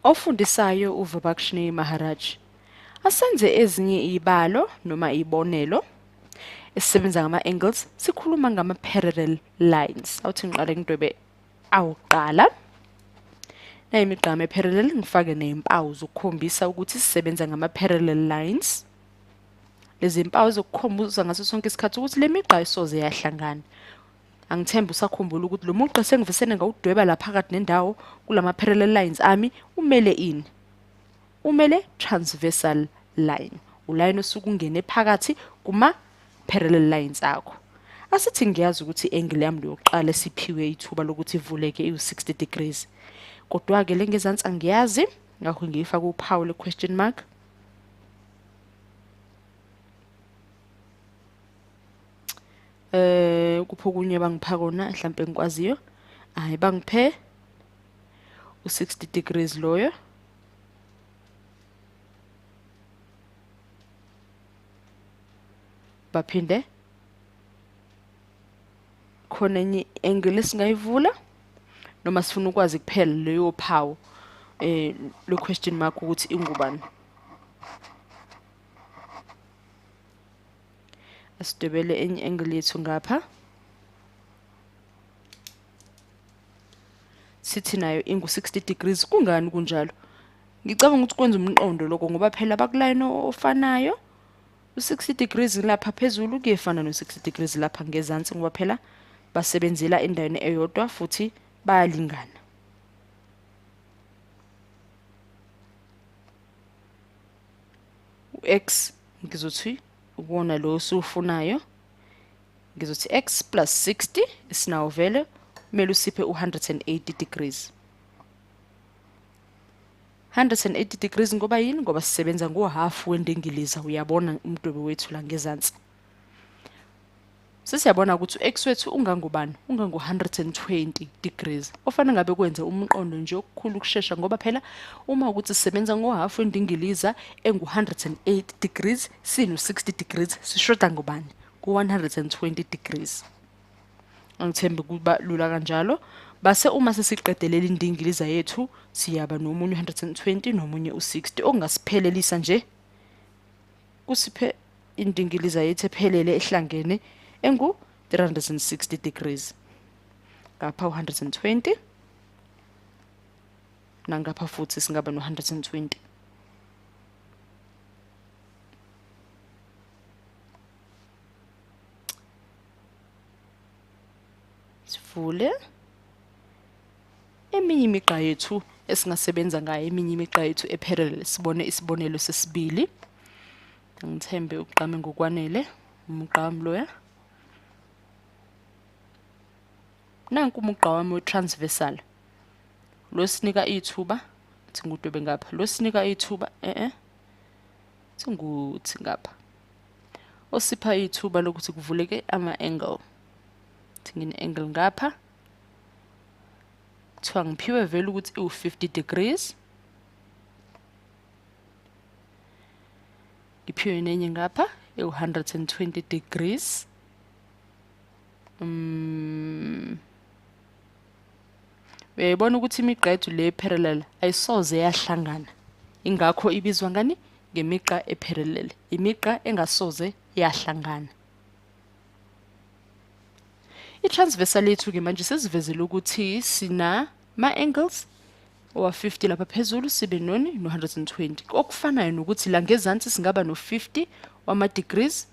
Ofundisayo uVabakshni Maharaj. Asenze ezinye izibalo noma izibonelo esisebenza ngama-angles, sikhuluma ngama-parallel lines. Awuthi ngiqale ngidwebe awuqala. Nayi imigqama e-parallel, ngifake nezimpawu zokukhombisa ukuthi sisebenza ngama-parallel lines. Lezi mpawu zokukhombuza ngaso sonke isikhathi ukuthi le migqa ayisoze yahlangana. Angithembi usakhumbula ukuthi lo mugqa sengivesene ngawudweba la phakathi nendawo kulama parallel lines ami umele ini? Umele transversal line. Ulayini osuke ungene phakathi kuma parallel lines akho. Asithi ngiyazi ukuthi i-angle yami leyokuqala esiphiwe ithuba lokuthi ivuleke iwu-60 degrees. Kodwa-ke le ngezansi angiyazi, ngakho ngiyifaka uphawu le-question mark. Kuphi okunye bangipha kona mhlampe engikwaziyo? Hayi, bangiphe u-60 degrees loyo. Baphinde khona enye angle esingayivula noma sifuna ukwazi kuphela leyo phawu lo question mark ukuthi ingubani. Asidwebele enye angle yethu ngapha, sithi nayo ingu-60 degrees. Kungani kunjalo? Ngicabanga ukuthi kwenza umqondo lokho ngoba phela bakulayini ofanayo. U-60 degrees lapha phezulu kuyefana no-60 degrees lapha ngezansi ngoba phela basebenzela endaweni eyodwa futhi bayalingana. U-x ngizothi uwona lo osuwufunayo, ngizothi x plus 60 esinawo vele kumele usiphe u-180 degrees. 180 degrees ngoba yini? Ngoba sisebenza ngo-half wendingiliza. Uyabona umdwebo wethu la ngezansi. Sesiyabona ukuthi u-x wethu ungangubani? Ungangu-120 degrees. Ofanele ngabe kwenze umqondo nje okukhulu ukushesha ngoba phela uma ukuthi sisebenza ngo-half wendingiliza engu-108 degrees sino-60 degrees, sishoda ngobani? Ku-120 degrees. Angithembi kuba lula kanjalo. Base uma sesiqedelela indingiliza yethu siyaba nomunye u-120 nomunye u-60 okungasiphelelisa nje kusiphe indingiliza yethu ephelele ehlangene engu-360 degrees. Ngapha u-120 nangapha futhi singaba no-120. Sivule eminye imigqa yethu esingasebenza ngayo, eminye imigqa yethu ephelele. Sibone isibonelo sesibili. Angithembe ugqame ngokwanele umugqa wami loya. Nanku umugqa wami we-transversal. Lo sinika ithuba, thi ngudwebe ngapha. Lo sinika ithuba, thi nguthi ngapha. Osipha ithuba lokuthi kuvuleke ama-angle. Thi ngine-angle ngapha. Kuthiwa ngiphiwe vele ukuthi iwu-50 degrees. Ngiphiwe nenye ngapha ewu-120 degrees. Uyayibona ukuthi imigqa yethu le parallel ayisoze yahlangana. Ingakho ibizwa ngani? Ngemigqa eparallel. Imigqa engasoze yahlangana. I-transversal yethu-ke manje sesivezele ukuthi sina ma-angles owa-50 lapha phezulu sibe noni no-120. Okufanayo nokuthi la ngezansi singaba no-50 wama-degrees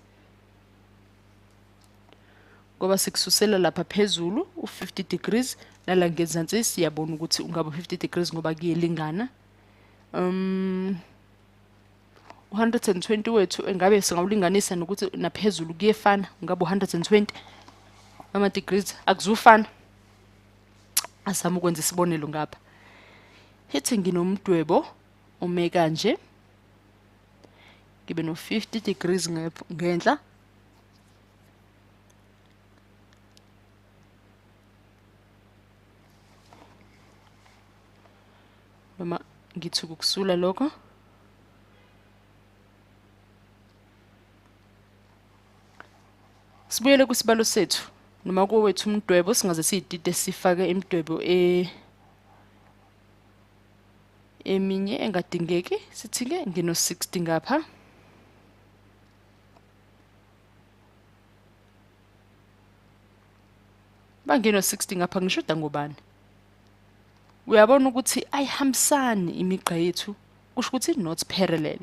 ngoba sikususela lapha phezulu u-50 degrees nala ngezansi siyabona ukuthi ungaba 50 degrees ngoba kuyelingana. U-120 wethu engabe singawulinganisa nokuthi naphezulu kuyefana, ungaba u-120 ama-degrees, akuzufana. Azame ukwenza isibonelo ngapha. Hithi nginomdwebo ome kanje, ngibe no-50 degrees ngenhla, noma ngithi ukukusula lokho. Sibuyele kwisibalo sethu noma kowethu umdwebo, singaze siyidide sifake imidwebo Eminye engadingeki, sithi-ke ngino-60 ngapha. Bangeno-60 ngapha, ngishoda ngobani? Uyabona ukuthi ayihambisani imigqa yethu, kusho ukuthi not parallel.